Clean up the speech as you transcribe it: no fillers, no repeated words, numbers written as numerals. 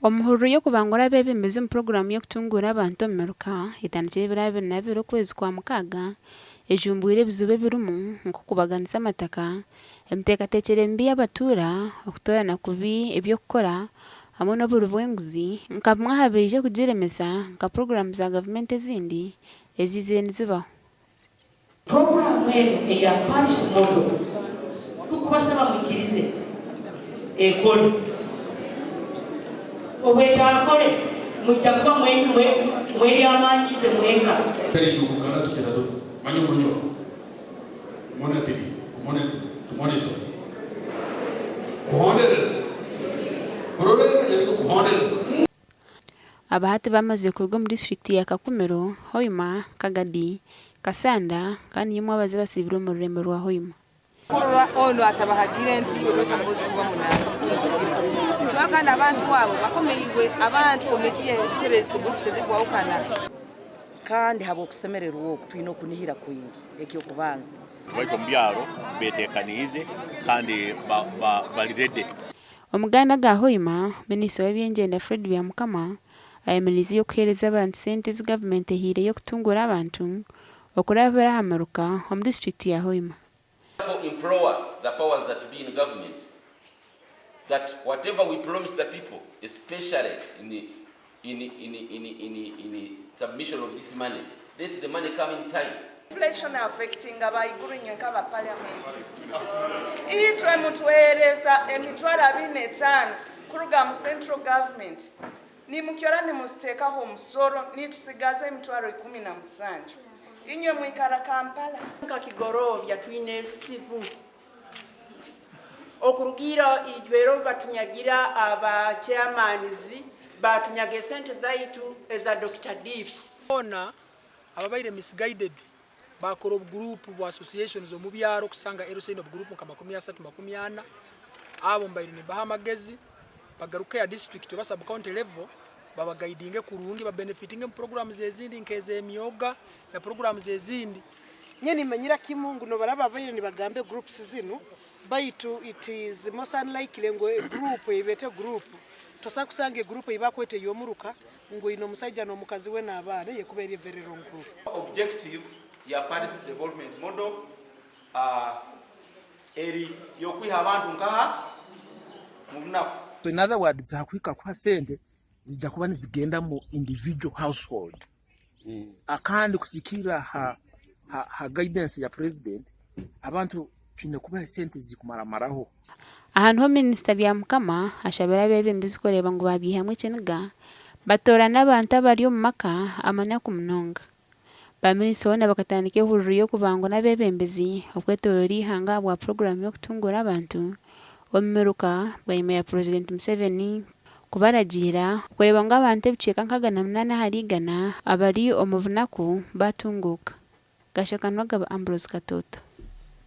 Omuhururu y'okubangura abeebembezi omu puroguraamu y'okutunguura abantu omu miruka etandikire ebiro 22 okwezi kwa Mukaaga ejumbwire ebizibu ebirimu nk'okubaganisa amataka, emiteekateekyere mibi y'abatuura, okutoorana kubi eby'okukora hamwe n'oburi bw'enguzi nka bimwe aha biraije kugiremesa nka puroguraamu za gavumenti ezindi eziizire nizibaho. Puroguraamu enu eya Parish Model tukubasaba mwikirize ekore. Obu etaakore mwija kuba mwelyamanyiize mwenka. Aba hati bamazire kuruga omu disiturikiti ya Kakumiro, Hoima, Kagadi, Kassanda kandi niyo abazi basiibire omu rurembo rwa Hoima. Kurora onu atabahagire nti Kyonka kandi abantu abo bakomeirwe abantu komiti y'ekitebe groups ezirikwahukana. Kandi habw'okusemererwa oku twine okunihira kwingi eky'okubanza. Baitu omu byaro betekaniize kandi bali ready. Omuganda aga Hoima, Minisita w'ebyengyenda Fred Byamukama ayemereize ey'okuheereza abantu sente ezi gavumenti ehaireyo kutunguura abantu okurabira aha miruka omu disiturikiti ya Hoima. Therefore implore the powers that be in government that whatever we promise the people, especially in in in in in in submission of this money, let the money come in time. Inflation affecting abaiguru inywe nk'aba parliament. Itwe mutuheereza 25000 kuruga mu central government, nimukyora nimusiteekaho omusoro, nitusigaza 17000. Inywe mwikara Kampala. Nka Kigorobya twine ebizibu okurugiira ijwero batunyagira aba chairmans, batunyaga esente zaitu eza Dr. Deep. Boona ababaire misguided bakora obugurupu bwa associations omu byaro okusanga LC eine obugurupu nka 30, 40. Abo mbaire nimbaha amagezi bagaruke aha district oba sub county level babagaidinge kurungi babenefitinge omu programs ezindi nk'ez'emyoga na programs ezindi. Nye nimanyira kimu ngu nobaraba babaire nibagamba groups zinu, baitu it is most unlikely ngu group ebete group tosa kusanga group ebakwete yomuruka ngu ino omusaija n'omukazi we n'abaana yekuba eri very wrong group. Objective ya Parish Development Model eri yokwiha abantu nkaha mu bunaku. So in other words, hakuhika kuha sente zijja kuba nizigenda mu individual household. Kandi kusigiikirira ha, ha, ha guidance ya president, abantu twine kubaha esente zikumaramaraho. Aha niho Minisita Byamukama ashabire abeebembezi kureeba ngu baabyihamu ekiniga batoorana abantu abari omu maka amanaku munonga. Ba minisita boona bakatandika ehururu y'okubangura n'abeebembezi okwetooroora eihanga ahabwa puroguraamu y'okutunguura abantu omu miruka bwanyima ya Purezidenti Museveni kubaragiira kureeba ngu abantu ebicweka nka 8% abari omu bunaku baatunguuka. Gashakanwa Ambrose Katoto.